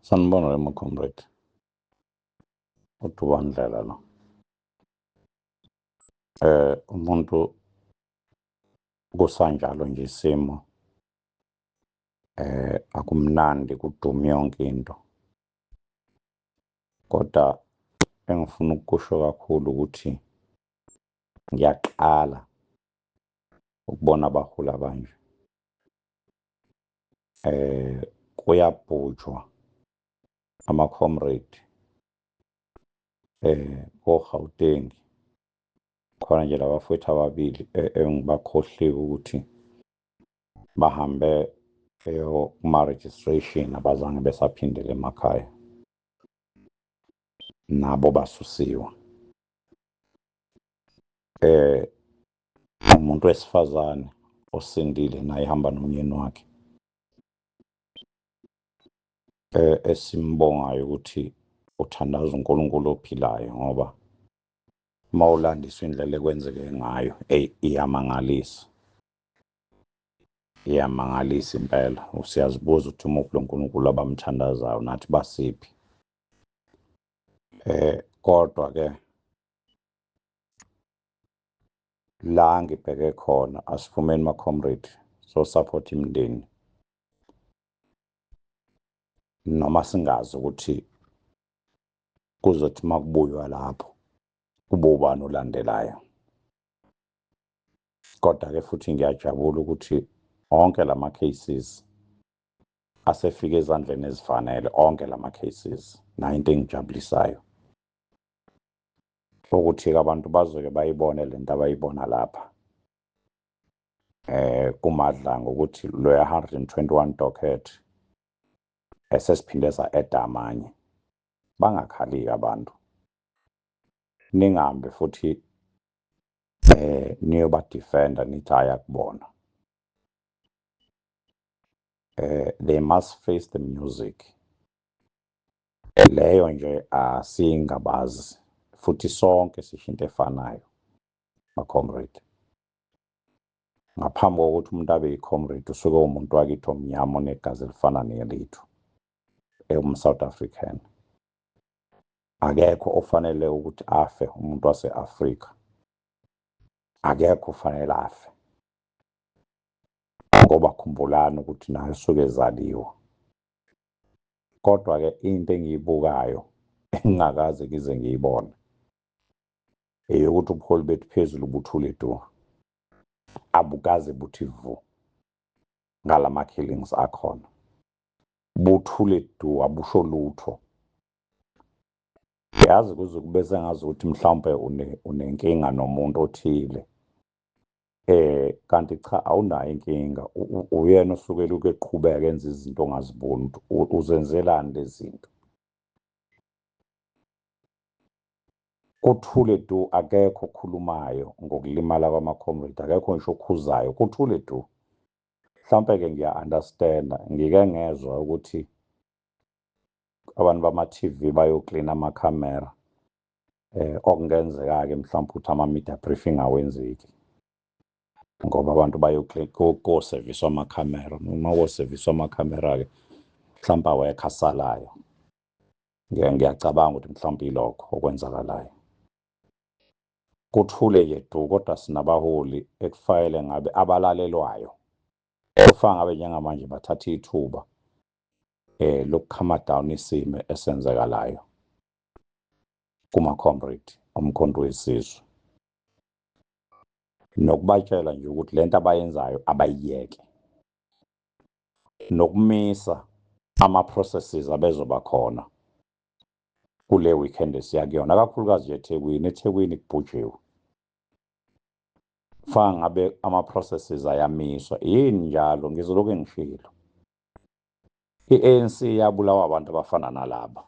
Sanibona wema comrade. Uduba ndlela lo. Umuntu kusanjalo nje isimo akumnandi kuduma yonke into. Kodwa engifuna ukukusho kakhulu ukuthi ngiyaqala ukubona abaholi abanje. Kuyabhujwa ama-comrade ko-Gauteng khona nje labafowethu ababili engibakhohliwe ukuthi bahambe kuma-registration abazange besaphindela emakhaya nabo basusiwe. Umuntu wesifazane osindile naye ehamba nomyeni wakhe esimbongayo ukuthi uthandaza uNkulunkulu ophilayo ngoba uma ulandiswa indlela ekwenzeke ngayo eyi iyamangalisa, iyamangalisa impela. Usiyazibuza ukuthi umuphi lo nkulunkulu abamthandazayo nathi basiphi. Kodwa ke la ngibheke khona asiphumeni ma-comrade so support imindeni noma singazi ukuthi kuzothi makubuywa lapho kube ubani olandelayo. Kodwa-ke futhi ngiyajabula ukuthi onke lama cases asefike ezandleni ezifanele, onke lama cases nayo into engijabulisayo ukuthi-ke abantu bazoke bayibone le nto abayibona lapha kuMadlanga ukuthi loya 121 docket esesiphinde sa-eda amanye. Bangakhali-ke abantu, ningahambi futhi niyoba-defenda nithi hhayi akubona. They must face the music. Leyo nje asingabazi futhi sonke sisho into efanayo ma-comrade. Ngaphambi kokuthi umuntu abe yi-comrade usuke umuntu wakithi omnyama onegazi elifana nelethu, ewum-South African. Akekho ofanele ukuthi afe umuntu wase-Afrika, akekho ofanele afe ngoba khumbulani ukuthi naye usuke ezaliwe. Kodwa-ke into engiyibukayo engingakaze ngize ngiyibone eyokuthi ubuholi bethu phezulu buthule du, abukaze buthi vu ngalama killings akhona, buthule du, abusho lutho. Yazi kuze kube sengazi ukuthi mhlawumbe unenkinga nomuntu othile kanti cha awunayo inkinga, uyena osuke elokhu eqhubeka enza izinto ongaziboni ukuthi uzenzelani lezi zinto. Kuthule du, akekho okhulumayo ngokulimala kwama-comrade, akekho ngisho okhuzayo, kuthule du. Mhlawumpe-ke ngiya-understand-a, ngike ngezwa ukuthi abantu bama-T V bayoklina amakhamera, okungenzeka-ke mhlawumpe ukuthi ama-media briefing awenzeki ngoba abantu koseviswa amakhamera. Uma koseviswa amakhamera-ke mhlawumpe awekho asalayo. Ngiyacabanga ukuthi mhlawumpe ilokho okwenzakalayo. Kuthule nje du, kodwa sinabaholi ekufanele ngabe abalalelwayo. Kufanele ngabe njengamanje bathatha ithuba lokukhama down isimo esenzekalayo kuma-comrade oMkhonto weSizwe, nokubatshela nje ukuthi lento abayenzayo abayiyeke, nokumisa ama-processes abezoba khona kule weekend esiya kuyona, kakhulukazi nje eThekwini. EThekwini kubhujiwe, fana ngabe ama-processes ayamiswa. Yini njalo ngizolokhu ngishilo, i-A N C yabulawa abantu abafana nalaba,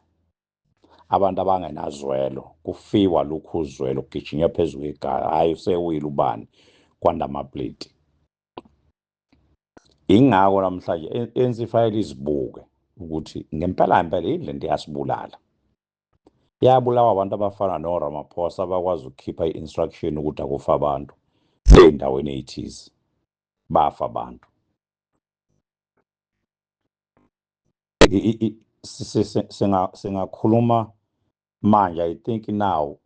abantu abangenazwelo, kufiwa lokhu uzwelo, kugijinywa phezu kwegaya, hhayi usewile ubani, kwanda amapleti. Ingakho namhlanje i-A N C ifanele izibuke ukuthi ngempela ngempela yini lento iyasibulala. Yabulawa abantu abafana noRamaphosa abakwazi ukukhipha i-instruction ukuthi akufa abantu ey'ndaweni ey'thize, bafa abantu. Singakhuluma manje, I think now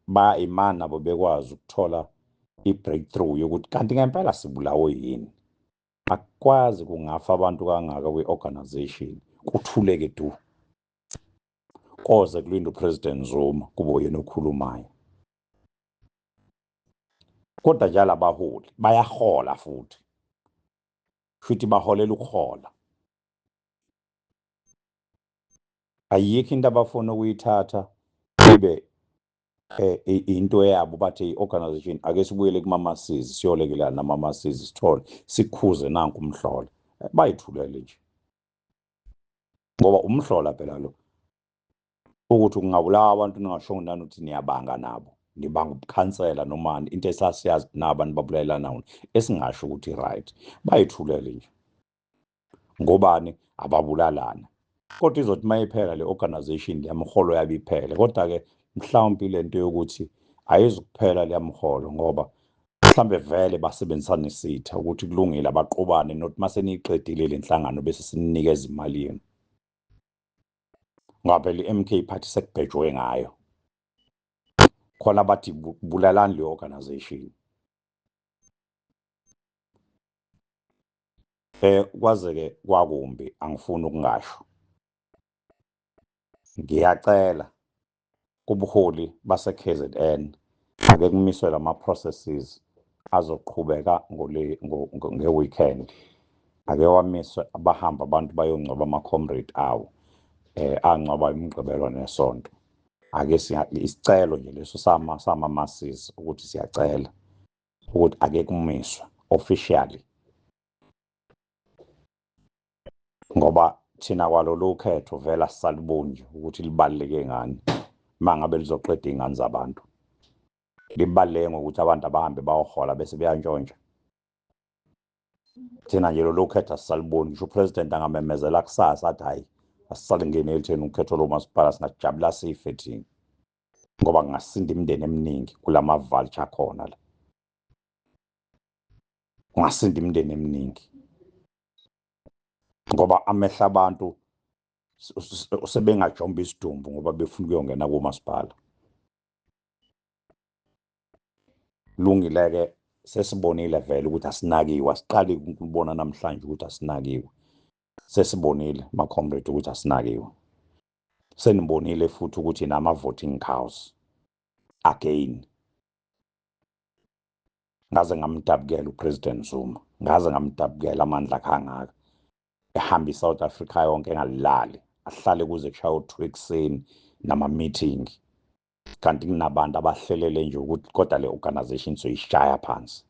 ba imana nabo bekwazi ukuthola i-breakthrough yokuthi kanti ngempela sibulawe yini. Akukwazi kungafa abantu kangaka kwi-organization kuthuleke du, koze kulinde uPresident Zuma kube uyena okhulumayo. Kodwa njalo abaholi bayahola, futhi futhi baholela ukuhola. Ayikho into abafuna ukuyithatha ibe into yabo, bathi i-organization ake sibuyele kumamasizi, siyolekelana namamasizi, sithole sikhuze nanku umhlola. Bayithulele nje ngoba umhlola phela lo, ukuthi kungabulawa abantu ningashongo nani ukuthi niyabanga nabo, nibanga ubukhansela noma into esasiyazi nabantu babulalelana esingasho ukuthi right. Bayithulele nje ngobani ababulalana. Kodwa izothi mayiphela le organization, leyamholo yabe iphele. Kodwa-ke mhlawumbe lento yokuthi ayizukuphela leyamholo, ngoba mhlambe vele basebenzisana nesitha ukuthi kulungile abaqobane, not mase niyiqedile le nhlangano bese sininikeza imali yenu. Ngoba phela i-MK Party sekubhejwe ngayo, khona bathi bulalani le organization. Kwaze-ke kwakumbi, angifuni ukungasho. Ngiyacela kubuholi base-KZN, ake kumiswe lama-processes azoqhubeka nge-weekend. Ake wamiswe, abahambe abantu bayongcwaba ama-comrade awo angcwaba iMigqibelo neSonto. Ake isicelo nje leso sama-masses ukuthi siyacela ukuthi ake kumiswe officially, ngoba thina kwalolu khetho vele asisaliboni nje ukuthi libaluleke ngani uma ngabe lizoqeda iy'ngane zabantu. Libaluleke ngokuthi abantu abahambe bayohola bese beyantshontsha. Thina nje lolu khetho asisaliboni. Ngisho upresident angamemezela kusasa athi hhayi asisalingeneli thina ukhetho lomasipala, singajabula sife thina, ngoba kungasinda imindeni eminingi kulama-vulture akhona la, kungasinda imindeni eminingi, ngoba amehlo abantu sebengajomba isidumbu ngoba befuna ukuyongena kumasipala. Lungile-ke, sesibonile vele ukuthi asinakiwe, asiqali ukubona namhlanje ukuthi asinakiwe. Sesibonile ma-comrade ukuthi asinakiwe. Senibonile futhi ukuthi nama-voting cows again. Ngaze ngamdabukela uPresident Zuma, ngaze ngamdabukela amandla kangaka, ehamba i-South Africa yonke engalali, ahlale kuze kushaye u-2 ekuseni nama-meeting, kanti kunabantu abahlelele nje ukuthi kodwa le organization soyishaya phansi.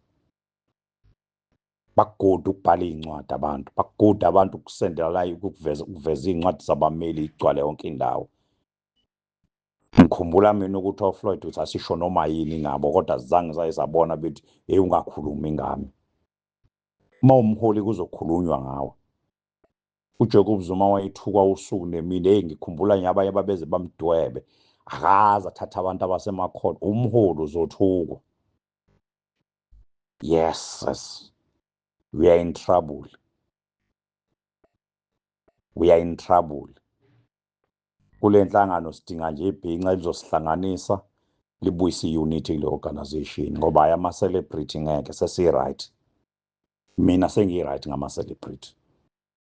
Bakuguda ukubhala iy'ncwadi abantu, bakuguda abantu ukusendela la, ukuveza iy'ncwadi zabameli igcwale yonke indawo. Ngikhumbula mina ukuthi oFloyd uthi asisho noma yini ngabo, kodwa zange saye sabona bethi hey ungakhulumi ngami. Uma umholi kuzokhulunywa ngawe. UJacob Zuma wayethukwa usuku nemini. Hey, ngikhumbula nje abanye babeze bamdwebe, akaze athatha abantu abasemakhona. Umholi uzothukwa. Yes, yes. We are in trouble. We are in trouble. Kule nhlangano sidinga nje ibhinca elizosihlanganisa libuyise i-unity kule organization, ngoba hhayi ama-celebrity ngeke sesi-right. Mina sengiyi-right ngama-celebrity.